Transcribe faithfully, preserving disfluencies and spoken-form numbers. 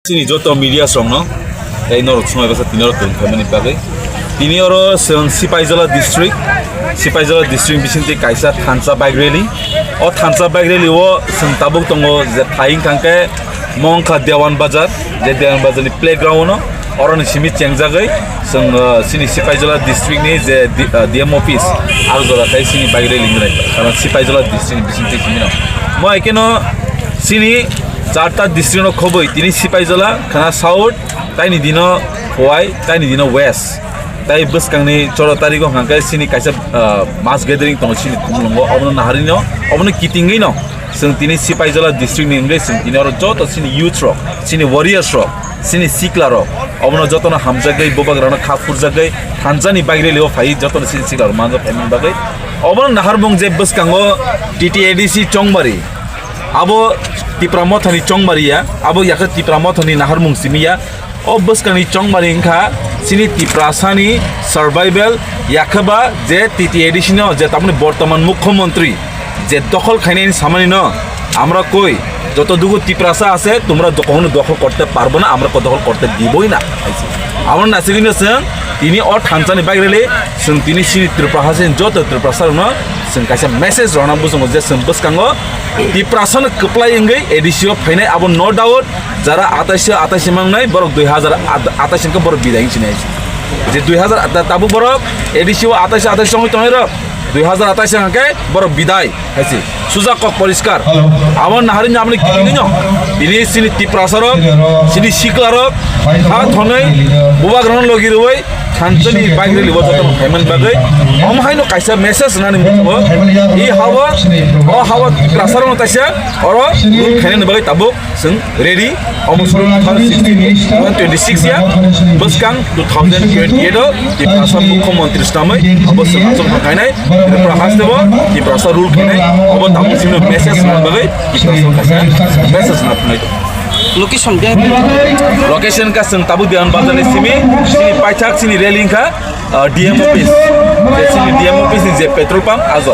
Chini joto media rokno tei norok swngai basa tini oro tong phaimani bagwi. Tini oro chwng Sipaijala district, Sipaijala district bisingtwi kaisa thansa bike rally. O thansa bike rally o chwng tabuk tongo je thai wngkha hwnkhe Mongkha Dewan Bazar, je Dewan Bazar ni playground o, oroni simi chengjagwi chwng, uh, chini Sipaijala district ni je D-, uh, D M office, ah jora khai chini bike rally wngnai, karon Sipaijala district ni bisingtwi simi no. Mo hai kheno chini charta district no khobwi tini Sipaijala, khana South, taini dino Khowai, taini dino West. Tai bwskangni choro tarigo hwnkha khe chini kaisa, ah, mass gathering tongo chini Khumulwngo, obono naharino, obono kitingwino chwng tini Sipaijala district ni wngwi chwng tini oro joto chini youth rok, chini warriors rok, chini sikla rok, obono jotono hamjagwi, bubagrano kha phurjagwi, thansani bike rally o phaiwi jotono chini sikla rok manjak phaimani bagwi. Obono naharmung je bwskango T T A D C Chongbari, abo Tipra Mothani Chongbari ya, abo yakhe Tipra Mothani naharmung simi ya. O bwskangni chongbari wngkha chini Tiprasani survival, yakheba je T T A D C no je tamoni bortoman mukhyamantri je dokhol khainani samani no, আমরা কই যতটুকু তিপ্রাসা আছে তোমরা কখনো দখল করতে পারবো না, আমরা দখল করতে দিবই না। Abo nasigino chwng tini o thansani bike rally chwng tini chini Tripura haste joto Tiprasa rokno chwng kaisa message rwna bwskango je chwng bwskango Tiprasano kwplai wngwi A D C o phainai, abo no doubt. Jara atais atais mangnai borok dui hazar atais hwnkhe borok bidai hinwi sinai. Je dui hazar ta-, tabuk borok A D C o atais atais songwi tongnai rok, dui hazar atais hwnkhe borok bidai haisi. Suja kok poriskar. Abo naharwi aboni kitingwino tini chini Tiprasa rok, chini sikla rok, ha thonwi bubagrano logi rwwi thansani bike rally o jotono phaimani bagwi omo haino kaisa message rwnani muchungo. I hawa, o hawa Tiprasa rokno taisa oro rule khainani bagwi tabuk chwng ready. Omo suru two thousand sixteen, twenty-six ya, bwskang two thousand twenty-eight o Tiprasa mukhyamantri swnamwi abo chwng aswk khainai. Tripura haste bo Tiprasa rule khainai, obo tabuk chini message rwna bagwi Tiprasa kaisa message rwna phnai. Location biyang? Location ka chwng tabuk Dewan Bazar ni simi, chini paithak chini rally wngkha, ah, D M office. Je chini D M office ni je petrol pump, ajo.